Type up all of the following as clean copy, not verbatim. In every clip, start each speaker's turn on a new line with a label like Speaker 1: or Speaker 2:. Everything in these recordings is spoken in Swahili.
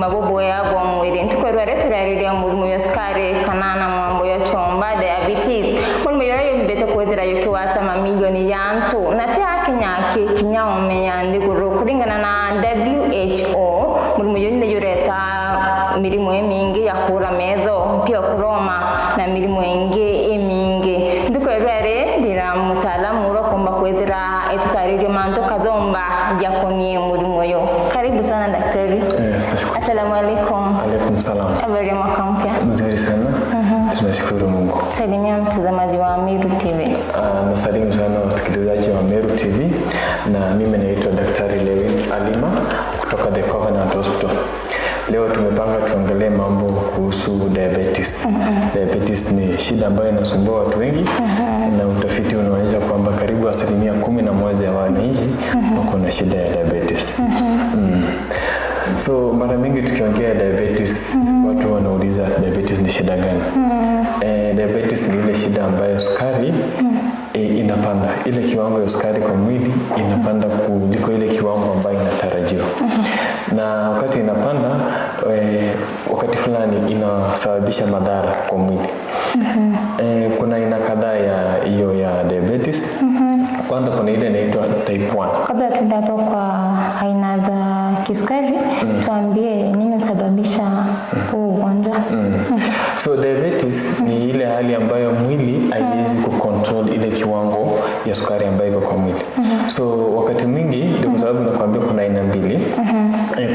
Speaker 1: Ugima boboya bwa mwiri ntukwerware turariria murimu ya sukari kana na mwambo ya chomba diabetes murimu yoyo mbete kwethira yukiwata mamilioni ya antu na ti akinya kinya omenya ndiguru kulingana na WHO murimu yoyo niyureta mirimu emingi ya kura metho pia kuroma na mirimu ingi emingi ntukwerware ndira mutaalamu urokomba kwethira etutaririe mantu kathomba yakonie murimu uyu. Karibu sana daktari.
Speaker 2: Nashukuru.
Speaker 1: Assalamu alaikum.
Speaker 2: Alaikum salam.
Speaker 1: Habari ya mwaka mpya?
Speaker 2: Mzuri sana. Tunashukuru Mungu.
Speaker 1: Salimia mtazamaji wa Meru TV.
Speaker 2: Nasalimu sana wasikilizaji wa Meru TV na mimi naitwa Daktari Lewin Alima kutoka The Covenant Hospital. Leo tumepanga tuongelee mambo kuhusu diabetes. Diabetes ni shida ambayo inasumbua watu wengi na utafiti unaonyesha kwamba karibu 11% ya wananchi wako na shida ya diabetes. So mara mingi tukiongea diabetes, watu wanauliza diabetes ni shida gani? Diabetes ni ile shida ambayo sukari inapanda, ile kiwango ya sukari kwa mwili inapanda kuliko ile kiwango ambayo inatarajiwa. Na wakati inapanda, wakati fulani inasababisha madhara kwa mwili. Kuna aina kadhaa ya hiyo ya diabetes. Kwanza kuna ile inaitwa type 1.
Speaker 1: Kabla tuende hapo kwa aina za kisukari, tuambie nini husababisha huu ugonjwa?
Speaker 2: So diabetes ni ile hali ambayo mwili haiwezi kucontrol ile kiwango ya sukari ambayo iko kwa mwili. So wakati mwingi ndio kwa sababu nakwambia kuna aina mbili.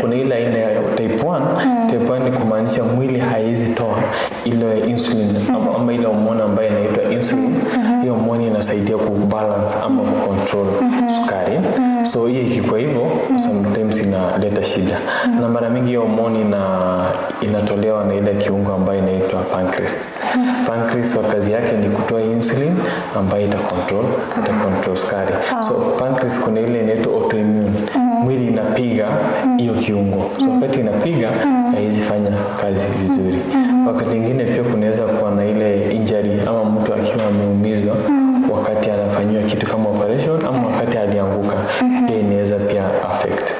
Speaker 2: Kuna ile aina ya type 1. Type 1 ni kumaanisha mwili haiwezi toa ile insulin ama ile homoni ambayo inaitwa insulin. Hiyo homoni inasaidia kubalance ama kucontrol sukari. So hiyo ikikuwa hivyo, sometimes inaleta shida. Na mara mingi hiyo homoni inatolewa na ile kiungo ambayo inaitwa pancreas. Pancreas wa kazi yake ni kutoa insulin ambayo ita control sukari. So pancreas kuna ile inaitwa autoimmune. Mwili inapiga hiyo kiungo. So wakati inapiga, haiwezi fanya kazi vizuri. Wakati mwingine pia kunaweza kuwa na ile injury ama mtu akiwa ameumizwa wakati anafanyiwa kitu kama operation ama wakati alianguka, pia inaweza pia affect.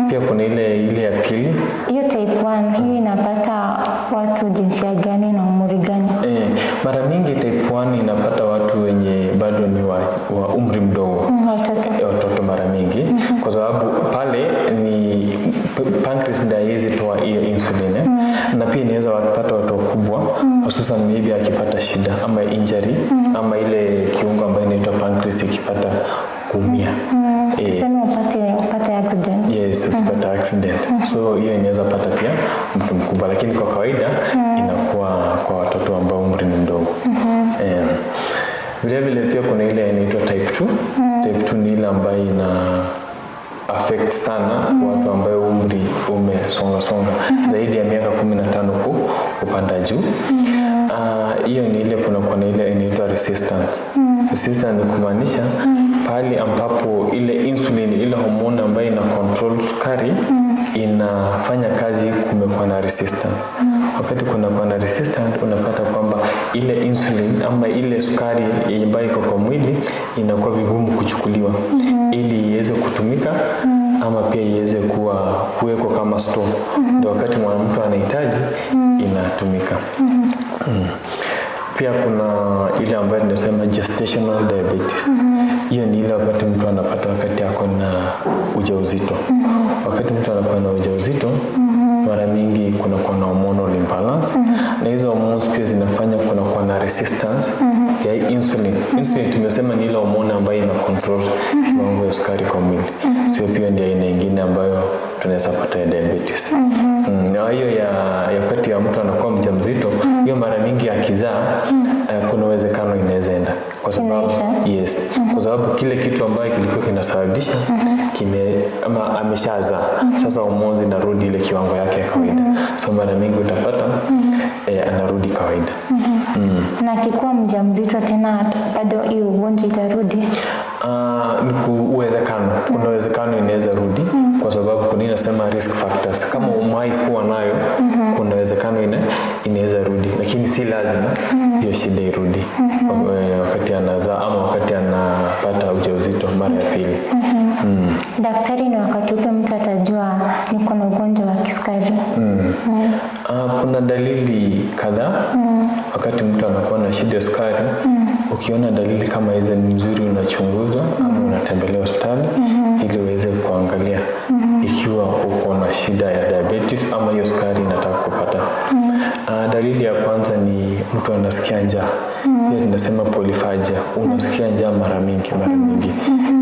Speaker 2: Pia kuna ile ya pili.
Speaker 1: Hiyo type 1 hiyo inapata watu jinsia gani na umri gani?
Speaker 2: Mara mingi type 1 inapata watu wenye bado ni wa umri mdogo.
Speaker 1: Watoto.
Speaker 2: Watoto mara mingi, kwa sababu pale ni pancreas ndio haiwezi toa hiyo insulin, eh. Na pia inaweza wapata watu wakubwa, hususan maybe akipata shida ama injury ama ile kiungo ambayo inaitwa pancreas ikipata kuumia.
Speaker 1: Tuseme upate accident.
Speaker 2: Yes, ukipata accident. So hiyo inaweza pata pia mtu mkubwa, lakini kwa kawaida inakuwa kwa watoto ambao umri ni mdogo. Vile vile pia kuna ile inaitwa type 2. Type 2 ni ile ambayo ina affect sana watu ambayo umri umesonga songa zaidi ya miaka 15 kupanda juu. Hiyo ni ile kuna kuna ile inaitwa resistance. Resistance ni kumaanisha pahali ambapo ile insulin, ile homoni ambayo ina control sukari inafanya kazi, kumekuwa na resistance. Wakati kunakuwa na resistance, unapata kwamba ile insulin ama ile sukari ambayo iko kwa mwili inakuwa vigumu kuchukuliwa ili iweze kutumika ama pia iweze kuwa kuwekwa kama store. Ndio wakati mwanamtu anahitaji, inatumika. Pia kuna ile ambayo tunasema gestational diabetes. Hiyo ni ile wakati mtu anapata wakati ako na ujauzito. Wakati mtu anakuwa na ujauzito, mara mingi kunakuwa na hormonal imbalance, na hizo hormones pia zinafanya kunakuwa na resistance ya insulin. Insulin tumesema ni ile homoni ambayo ina control kiwango ya sukari kwa mwili. So pia ndio aina ingine ambayo tunaweza pata ya diabetes. Na hiyo ya wakati ya mtu anakuwa mjamzito, hiyo mara mingi akizaa, kuna uwezekano inaweza enda kwa sababu
Speaker 1: Inaisha?
Speaker 2: Yes, kwa sababu kile kitu ambayo kilikuwa kinasababisha kime ama ameshazaa, sasa hormones inarudi ile kiwango yake ya kawaida. So mara mingi utapata anarudi kawaida.
Speaker 1: Na akikuwa mjamzito tena bado hiyo ugonjwa itarudi?
Speaker 2: Ni uwezekano, kuna uwezekano inaweza rudi, kwa sababu kuna inasema risk factors. Kama umewahi kuwa nayo, kuna uwezekano inaweza rudi, lakini si lazima hiyo shida irudi wakati anazaa ama wakati anapata ujauzito mara ya pili.
Speaker 1: Daktari, ni wakati upi mtu atajua niko na ugonjwa wa kisukari?
Speaker 2: Kuna dalili kadhaa wakati mtu anakuwa na shida ya sukari. Ukiona dalili kama hizo, ni nzuri unachunguzwa ama unatembelea hospitali ili uweze kuangalia ikiwa uko na shida ya diabetes ama hiyo sukari inataka kupata. Dalili ya kwanza ni mtu anasikia njaa. Ile tunasema polyphagia. Unasikia njaa mara mingi mara mingi.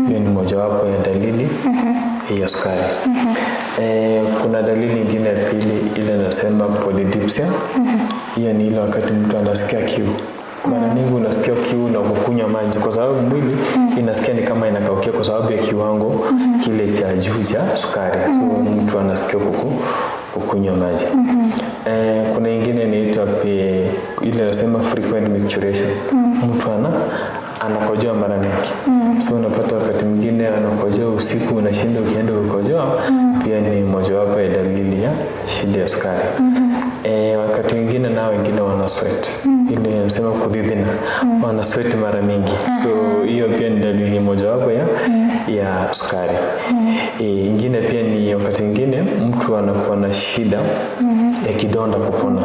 Speaker 2: Hiyo ni mojawapo ya dalili ya sukari. Kuna dalili ingine ya pili, ile nasema polydipsia. Hiyo ni ile wakati mtu anasikia kiu. Mara mingi unasikia kiu na kukunywa maji kwa sababu mwili inasikia ni kama inakaukia kwa sababu ya kiwango kile cha juu cha sukari. So mtu anasikia kukunywa maji. Kuna ingine inaitwa ile nasema frequent micturition. Mtu anakojoa mara mingi. So unapata wakati mwingine anakojoa usiku, unashinda ukienda kukojoa, pia ni mojawapo ya dalili ya shida ya sukari. Wakati mwingine nao wengine wana sweat. Ile inasema kudhidhina. Wana sweat mara mingi. So hiyo pia ni dalili mojawapo ya sukari. Ingine pia ni wakati mwingine mtu anakuwa na shida ya kidonda kupona.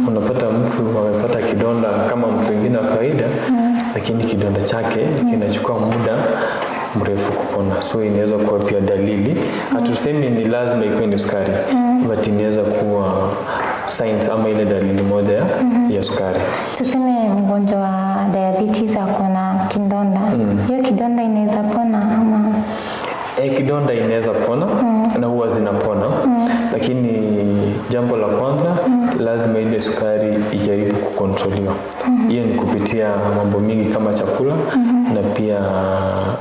Speaker 2: Unapata mtu amepata kidonda kama mtu mwingine wa kawaida, lakini kidonda chake kinachukua muda mrefu kupona. So inaweza kuwa pia dalili. Hatusemi ni lazima ikuwe ni sukari, but inaweza kuwa signs ama ile dalili moja ya sukari.
Speaker 1: Tuseme mgonjwa wa diabetes ako na kidonda, hiyo kidonda inaweza pona ama?
Speaker 2: Kidonda inaweza pona na huwa zinapona, lakini jambo la kwanza, lazima ile sukari ijaribu kukontroliwa. Hiyo ni kupitia mambo mingi kama chakula na pia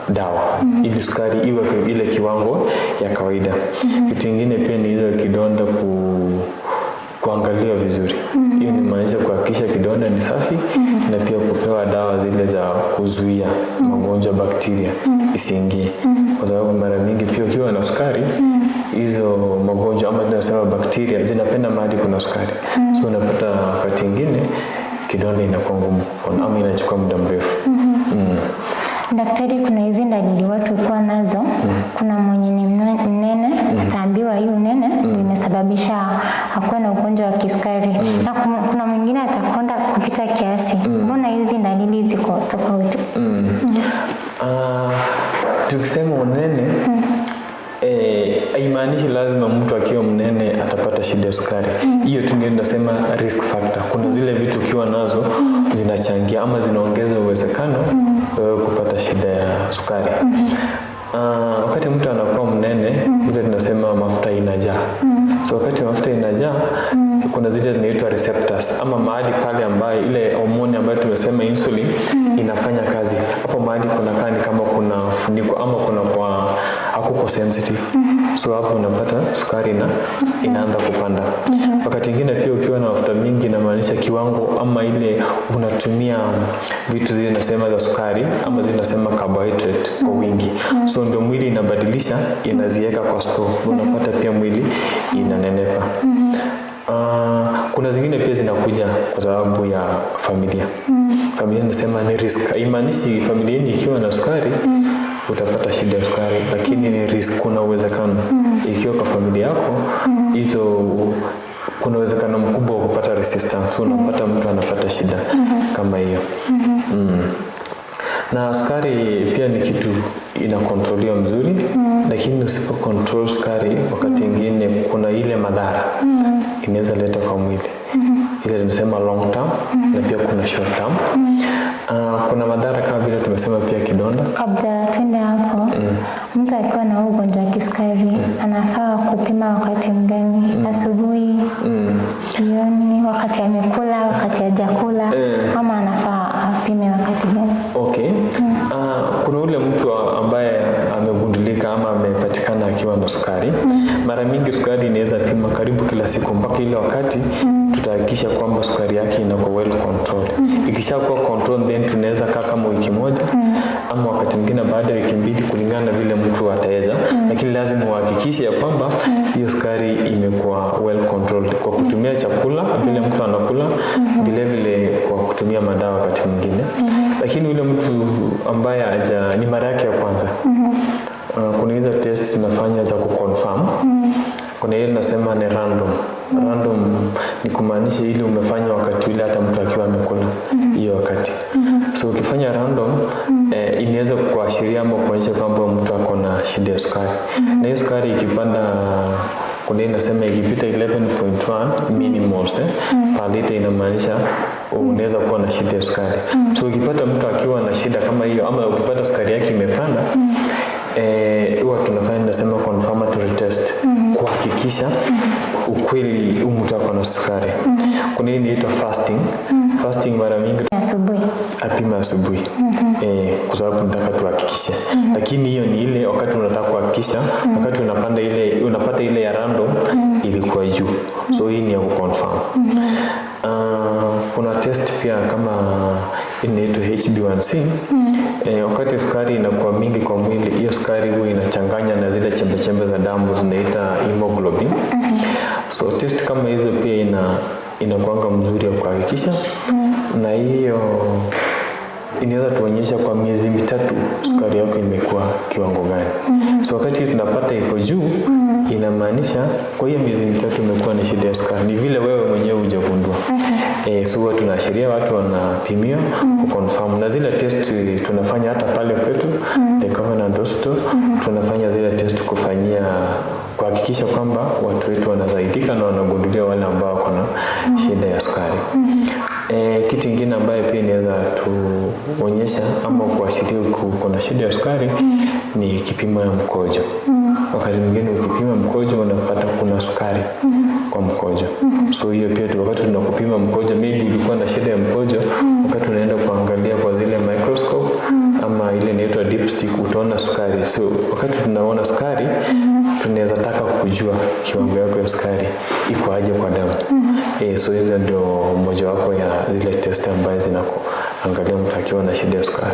Speaker 2: dawa, ili sukari iwe kwa ile kiwango ya kawaida. Kitu kingine pia ni ile kidonda kuangaliwa vizuri. Hiyo ni maanisha kuhakikisha kidonda ni safi na pia kupewa dawa zile za kuzuia magonjwa, bakteria isiingie, kwa sababu mara mingi pia ukiwa na sukari, hizo magonjwa ama tunasema bakteria zinapenda mahali kuna sukari. So unapata wakati ingine kidonda inakuwa ngumu kupona ama inachukua muda mrefu.
Speaker 1: Daktari, kuna hizi dalili watu kuwa nazo. Kuna mwenye ni mnene, ataambiwa hii unene ndio imesababisha akuwe na ugonjwa wa kisukari, na kuna mwingine atakonda kupita kiasi. Mbona hizi dalili ziko tofauti?
Speaker 2: Tukisema unene, haimaanishi lazima mtu akiwa mnene atapata shida ya sukari. Hiyo tu ndio tunasema risk factor. Kuna zile vitu ukiwa nazo zinachangia ama zinaongeza uwezekano wewe kupata shida ya sukari. Wakati mtu anakuwa mnene, ile tunasema mafuta inajaa. So wakati mafuta inajaa, kuna zile zinaitwa receptors ama mahali pale ambayo ile homoni ambayo tumesema insulin inafanya kazi. Hapo mahali kunakaa ni kama kuna funiko ama kuna kwa hakuko sensitive. So hapo unapata sukari na inaanza kupanda. Wakati mwingine pia ukiwa na mafuta mingi, inamaanisha kiwango ama ile unatumia vitu zile nasema za sukari ama zile nasema carbohydrate kwa wingi. So ndio mwili inabadilisha, inaziweka kwa store. Unapata pia mwili inanenepa. Kuna zingine pia zinakuja kwa sababu ya familia. Familia nasema ni risk. Haimaanishi familia yenu ikiwa na sukari utapata shida ya sukari, lakini ni risk, kuna uwezekano ikiwa kwa familia yako hizo, kuna uwezekano mkubwa wa kupata resistance. So unapata mtu anapata shida kama hiyo. Na sukari pia ni kitu inakontroliwa mzuri, lakini usipo control sukari, wakati ingine kuna ile madhara inaweza leta kwa mwili, ile tunasema long term, na pia kuna short term. Kuna madhara kama vile tumesema pia kidonda.
Speaker 1: Kabla twende hapo, mtu akiwa na huu ugonjwa wa kisukari anafaa kupima wakati mgani? Asubuhi, jioni, wakati amekula, wakati hajakula, ama anafaa apime wakati gani?
Speaker 2: Okay. Kuna ule mtu ambaye amegundulika ama amepatikana akiwa na sukari. Mara mingi sukari inaweza pima karibu karibu kila siku mpaka ile wakati tutahakikisha kwamba sukari yake inakuwa well controlled. Ikishakuwa controlled, then tunaweza kaa kama wiki moja ama wakati mwingine baada ya wiki 2 kulingana na vile mtu ataweza, lakini lazima uhakikishe ya kwamba hiyo sukari imekuwa well controlled kwa kutumia chakula vile mtu anakula, vile vile kwa kutumia madawa wakati mwingine. Lakini yule mtu ambaye haja ni mara yake ya kwanza, kuna hizo test tunafanya za kuconfirm. Kuna ile tunasema ni random. Random ni kumaanisha ile umefanya wakati ule hata mtu akiwa amekula hiyo wakati. So ukifanya random, inaweza kuashiria ama kuonyesha kwamba mtu ako na shida ya sukari. Na hiyo sukari ikipanda, kuna ile inasema ikipita 11.1 millimoles per liter, inamaanisha unaweza kuwa na shida ya sukari. So ukipata mtu akiwa na shida kama hiyo ama ukipata sukari yake imepanda, huwa tunafanya nasema confirmatory test kuhakikisha ukweli huyu mtu ako na sukari. Kuna hii inaitwa fasting. Fasting mara mingi
Speaker 1: Asubuhi.
Speaker 2: Apima asubuhi, kwa sababu nataka tuhakikishe. Lakini hiyo ni ile wakati unataka kuhakikisha, wakati unapanda ile unapata ile ya random ilikuwa juu, so hii ni ya kuconfirm. Kuna test pia kama inaitwa HbA1c. Wakati sukari inakuwa mingi kwa mwili, hiyo sukari huwa inachanganya na zile chembe chembe za damu zinaita hemoglobin. So test kama hizo pia inakuanga mzuri ya kuhakikisha, na hiyo inaweza tuonyesha kwa miezi 3 sukari yako imekuwa kiwango gani. So wakati tunapata iko juu, inamaanisha kwa hiyo miezi 3 umekuwa na shida ya sukari, ni vile wewe mwenyewe hujagundua. So huwa tunaashiria watu wanapimiwa kuconfirm, na zile test tunafanya hata pale kwetu The Covenant Hospital, tunafanya zile test kufanyia kuhakikisha kwamba watu wetu wanasaidika na wanagundulia wale ambao wako na shida ya sukari. Kitu ingine ambayo pia inaweza tuonyesha ama kuashiria uko na shida ya sukari ni kipimo ya mkojo. Wakati mwingine ukipima mkojo unapata kuna sukari kwa mkojo. So hiyo pia wakati tunakupima mkojo, maybe ulikuwa na shida ya mkojo, wakati unaenda kuangalia kwa zile microscope ama ile inaitwa dipstick utaona sukari. So wakati tunaona sukari, tunaweza taka kujua kiwango yako ya sukari iko aje kwa damu. So hizo ndio mojawapo ya zile test ambazo zinakuangalia mtu akiwa na shida ya sukari.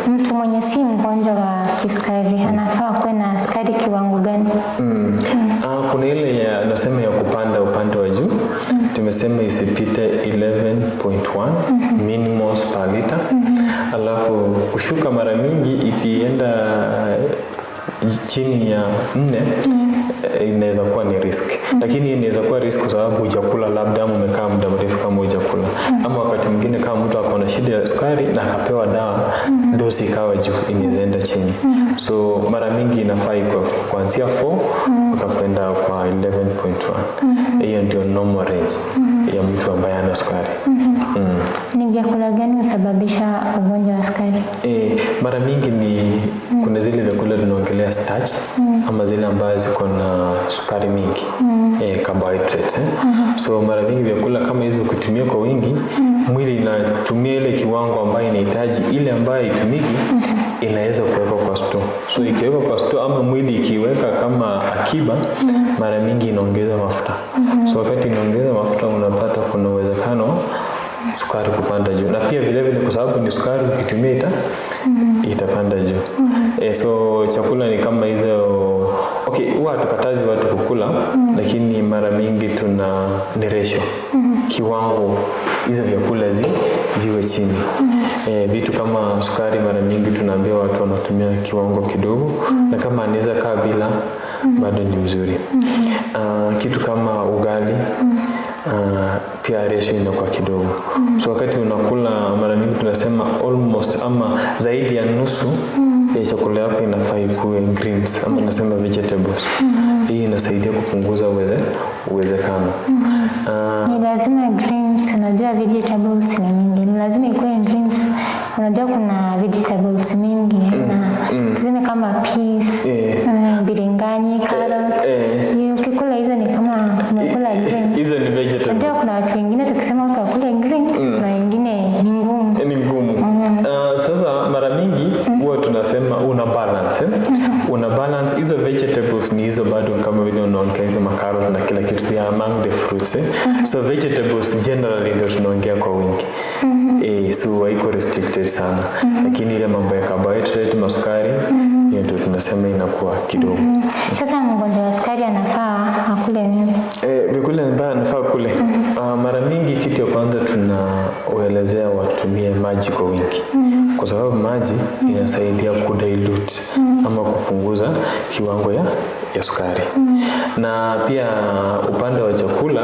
Speaker 1: Mtu mwenye si mgonjwa wa kisukari anafaa kuwe na sukari kiwango gani?
Speaker 2: Kuna ile ya nasema ya kupanda upande wa juu, tumesema isipite 11.1 millimoles per liter. Alafu kushuka mara mingi ikienda chini ya 4 inaweza kuwa ni risk, lakini inaweza kuwa risk kwa sababu hujakula labda, ama umekaa muda mrefu kama hujakula, ama wakati mwingine kama mtu ako na shida ya sukari na akapewa dawa, dosi ikawa juu, inaweza enda chini. So mara mingi inafaa iko kuanzia 4 mpaka kwenda kwa 11.1. Hiyo ndio normal range ya mtu ambaye ana sukari.
Speaker 1: Ni vyakula gani husababisha ugonjwa wa sukari?
Speaker 2: Mara mingi ni kuna zile vyakula tunaongelea starch ama zile ambazo ziko na sukari mingi, carbohydrates. So mara mingi vyakula kama hizo ukitumia kwa wingi, mwili inatumia ile kiwango ambayo inahitaji, ile ambayo haitumiki inaweza kuwekwa kwa store. So ikiwekwa kwa store ama mwili ikiweka kama akiba, mara mingi inaongeza mafuta. So wakati inaongeza mafuta, unapata kuna uwezekano sukari kupanda juu, na pia vile vile kwa sababu ni sukari ukitumia itapanda juu. So chakula ni kama hizo. Okay, huwa hatukatazi watu kukula, lakini mara mingi tuna ni ratio, kiwango hizo vyakula ziwe chini. Vitu kama sukari mara mingi tunaambia watu wanatumia kiwango kidogo, na kama anaweza kaa bila bado ni mzuri. Kitu kama ugali, pia ratio inakuwa kidogo. So wakati unakula mara mingi tunasema almost ama zaidi ya nusu ya chakula yako inafaa ikuwe greens ama tunasema vegetables. Hii inasaidia kupunguza uwezekano.
Speaker 1: Ni lazima greens, unajua vegetables ni mingi. Ni lazima ikuwe greens. Unajua kuna vegetables mingi na tuseme kama peas, biringanyi, carrots. Si ukikula hizo ni kama umekula greens.
Speaker 2: Hizo ni vegetables.
Speaker 1: Unajua kuna watu wengine tukisema watu wakule greens, na wengine ni ngumu.
Speaker 2: Ni ngumu. Sasa mara mingi huwa tunasema una balance, eh? Una balance hizo vegetables ni hizo bado kama vile unaongeza makarot na kila kitu. fruits, eh? So vegetables generally ndio tunaongea kwa wingi. So haiko restricted sana, lakini ile mambo ya carbohydrate, masukari, hiyo ndio tunasema inakuwa kidogo.
Speaker 1: Sasa mgonjwa wa sukari anafaa akule nini?
Speaker 2: Vyakula ambayo anafaa kule, mara mingi kitu ya kwanza tunawaelezea watumie maji kwa wingi, kwa sababu maji inasaidia kudilute ama kupunguza kiwango ya sukari. Na pia upande wa chakula,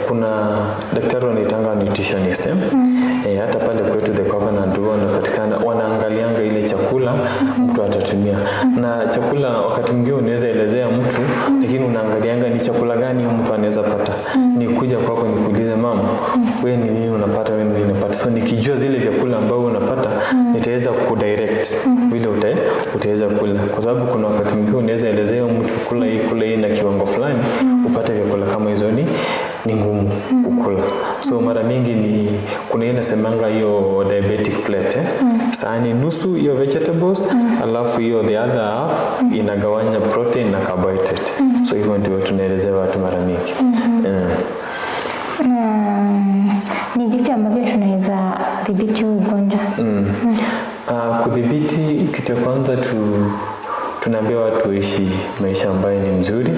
Speaker 2: kuna daktari wanaitanga nutritionist, eh? Hata pale kwetu The Covenant huwa wanapatikana, wanaangalianga ile chakula mtu atatumia. Na chakula wakati mwingine unaweza elezea mtu, lakini unaangalianga ni chakula gani huyu mtu anaweza pata. Ni kuja kwako nikuulize, "Mama, wewe ni nini unapata, wewe ni nini unapata?" So nikijua zile vyakula ambavyo unapata, nitaweza kudirect vile utaweza kula, kwa sababu kuna wakati mwingine unaweza elezea mtu kula hii, kula hii na kiwango fulani, upate vyakula kama hizo ni ngumu kukula. So mara mingi ni kuna ile nasemanga hiyo diabetic plate, eh? Sahani nusu hiyo vegetables, alafu hiyo the other half inagawanya protein na carbohydrate. So hivyo ndio tunaelezea watu mara mingi.
Speaker 1: Ni vipi ambavyo tunaweza dhibiti huu ugonjwa?
Speaker 2: Kudhibiti, kitu ya kwanza tunaambia watu waishi maisha ambayo ni mzuri,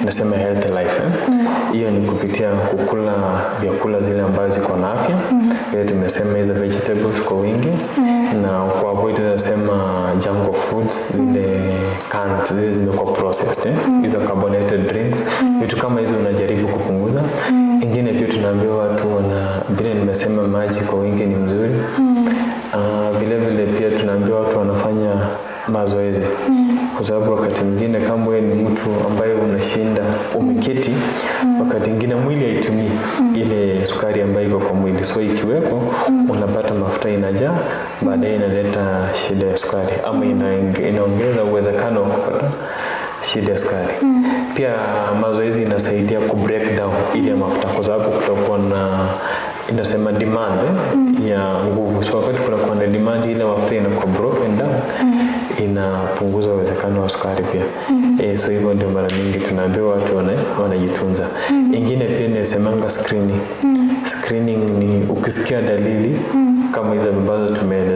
Speaker 2: nasema healthy life, eh? Hiyo ni kupitia kukula vyakula zile ambazo ziko na afya, vile tumesema hizo vegetables kwa wingi, na ku avoid tunasema junk foods, zile canned, zile zimekuwa processed, eh? Hizo carbonated drinks, vitu kama hizo unajaribu kupunguza. Ingine pia tunaambia watu wana, vile nimesema, maji kwa wingi ni mzuri. Vile vile pia tunaambia watu wanafanya mazoezi, kwa sababu wakati mwingine kama wewe ni mtu ambaye unashinda umeketi, wakati mwingine mwili haitumii ile sukari ambayo iko kwa mwili, so ikiweko unapata mafuta inajaa, baadaye inaleta shida ya sukari ama inaongeza uwezekano wa kupata shida ya sukari. Pia mazoezi inasaidia ku break down ile mafuta, kwa sababu kutakuwa na inasema demand, ya nguvu. So wakati kunakuwa na demand, ile mafuta inakuwa broken down, inapunguza uwezekano wa sukari pia. So hivyo ndio mara mingi tunaambiwa watu wanajitunza. Ingine pia nisemanga screening. Screening ni ukisikia dalili kama hizo ambazo tumeeleza.